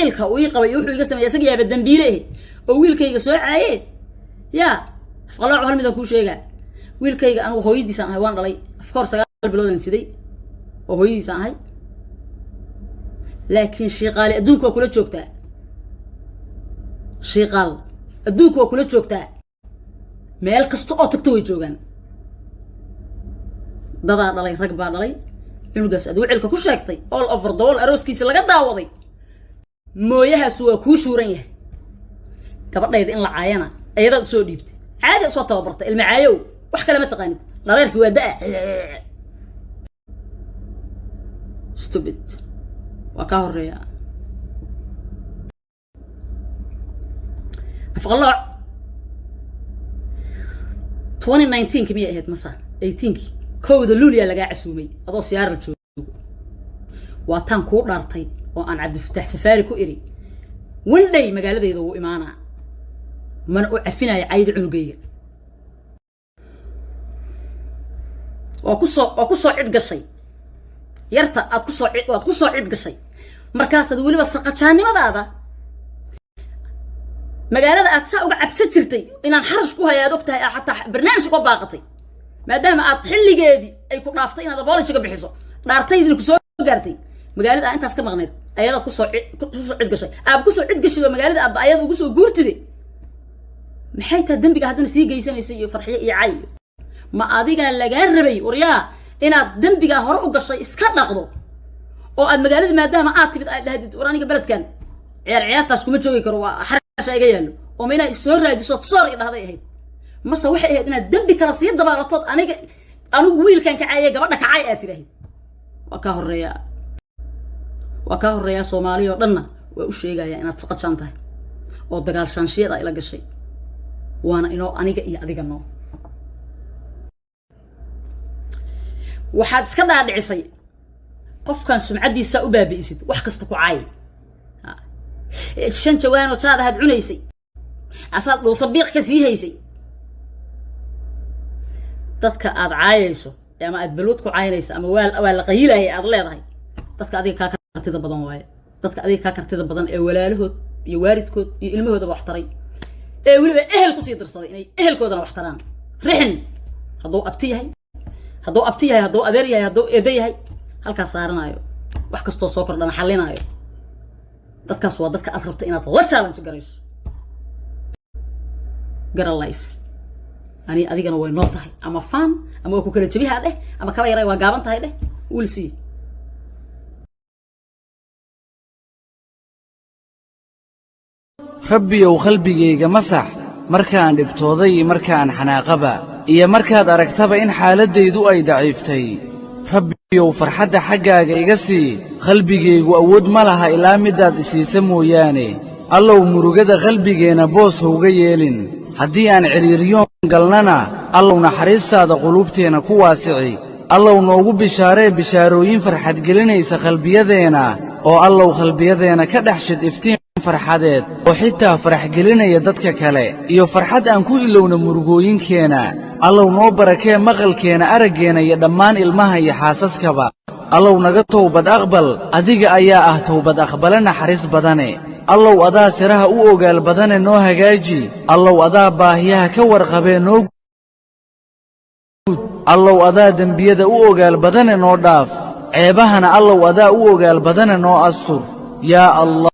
Ciilka uu ii qabay wuxuu iga sameeyay, isaga yaaba dambiile eh oo wiilkayga soo caaye. Yaa Afqalooc, hal midaan kuu sheegaa: wiilkayga anigu hooyadiisaan ahay, waan dhalay. Afkoor 9 biloodan siday oo hooyadiisaan ahay, laakiin shiiqaali adduunka waa kula joogtaa. Shiiqaal adduunka waa kula joogtaa, meel kasta oo tagto way joogaan. Dadaa dhalay, rag baa dhalay. Cunugaas aad wicilka ku sheegtay, all over the world arooskiisa laga daawaday, mooyahaas waa kuu shuuran yahay. Gabadhayda in la caayana ayadaad usoo dhiibtay, caadi usoo tababartay. Ilma caayow, wax kale ma taqaanid, dhareerkii waa da-a. Stupid, waa kaa horeeya Afqalooc. 2019-ki miyay ahayd masa 18-ki? 1da Luuliyaa lagaa casuumay adoo Siyaaral joogo. Waa taan kuu dhaartay oo aan Cabdifataax Safaari ku iri, one day magaaladayda wuu imaanaa, mana u cafinaya cayda cunugayga. Waa kusoo cid gashay yarta aad kusoo waad kusoo cid gashay. Markaasaad weliba saqajaannimadaada magaalada aad saa uga cabsan jirtay inaan xarash ku haya aad og tahay, aad xataa barnaamij uga baaqatay, maadaama aad xilligeedii ay ku dhaaftay inaad apology-ga bixiso, dhaartaydina kusoo gaartay. Magaalada aa intaas ka maqnayd ayadaad kusoo cid gashay, aad kusoo cid gashay oo magaalada aadba ayada ugu soo guurtide. Maxay tahay dembiga haddana sii geysanaysa iyo Farxiyo iyo cay? Ma adigaa lagaa rabay, waryaa, inaad dembigaa hore u gashay iska dhaqdo oo aad magaalada maadaama aad timid aad dhahdid, "War, aniga beledkan ciyaar ciyaartaas kuma joogi karo, waa xarasha iga yaallo"? Oo ma inaad soo raadisood sorry dhahday ahayd, mase waxay ahayd inaad dembi kala sii dabaalatood anigu wiilkan kacaye, gabadha kacay aad tidhaahid? Waa kaa horeeyaa, waa kaa horeeyaa. Soomaaliya oo dhanna waa u sheegayaa inaad saqajaan tahay oo dagaal shaanshiyada ila gashay, waana inoo aniga iyo adiga noo. Waxaad iska dhaadhicisay qofkan sumcaddiisa u baabi'isid, wax kasta ku caay. Shan jawaanoo jaad ahaad cunaysay, asaad dhuusa biiq ka sii haysay. Dadka aad caayayso ama aad balwad ku caynayso ama waa la qayilaya aad leedahay, dadka adiga kaa kartida badan waaye. Dadka adiga kaa kartida badan ee walaalahood iyo waalidkood iyo ilmahoodaba wax taray, ee weliba ehel kusii dirsaday inay ehelkoodana wax taraan, rixin hadduu abti yahay, hadduu abti yahay, hadduu adeer yahay, hadduu eedo yahay, halkaas saaranaayo, wax kastoo soo kordhana xallinaayo. Dadkaas waa dadka aad rabta inaad la challenge garayso. Gara life ani adigana way noo tahay, ama fan ama waa ku kala jabihaa dheh, ama kaba yaray waa gaaban tahay dheh, we'll see. Rabbiyow, qalbigayga masax markaan dhibtooday iyo markaan xanaaqaba, iyo markaad aragtaba in xaaladdaydu ay daciiftay. Rabbiyow, farxadda xaggaaga iga sii. Qalbigaygu awood ma laha ilaa midaad isiisa mooyaane. Allow, murugada qalbigeenna boos hauga yeelin. Haddii aan cidhiiriyoon galnana, allow, naxariistaada quluubteenna ku waasici. Allow, noogu bishaaree bishaarooyin farxadgelinaysa qalbiyadeenna, oo allow, qalbiyadeenna ka dhex shid iftiin farxadeed oo xitaa faraxgelinaya dadka kale, iyo farxad aan ku ilowna murugooyinkeenna. Allow, noo barakee maqalkeenna, araggeenna iyo dhammaan ilmaha iyo xaasaskaba. Allow, naga towbad aqbal, adiga ayaa ah towbad aqbale naxariis badane. Allow, adaa siraha u ogaal badane, noo hagaaji. Allow, adaa baahiyaha ka warqabee, noo guud. Allow, adaa dembiyada u ogaal badane, noo dhaaf. Ceebahana allow, adaa u ogaal badane, noo astur. Yaa Allah.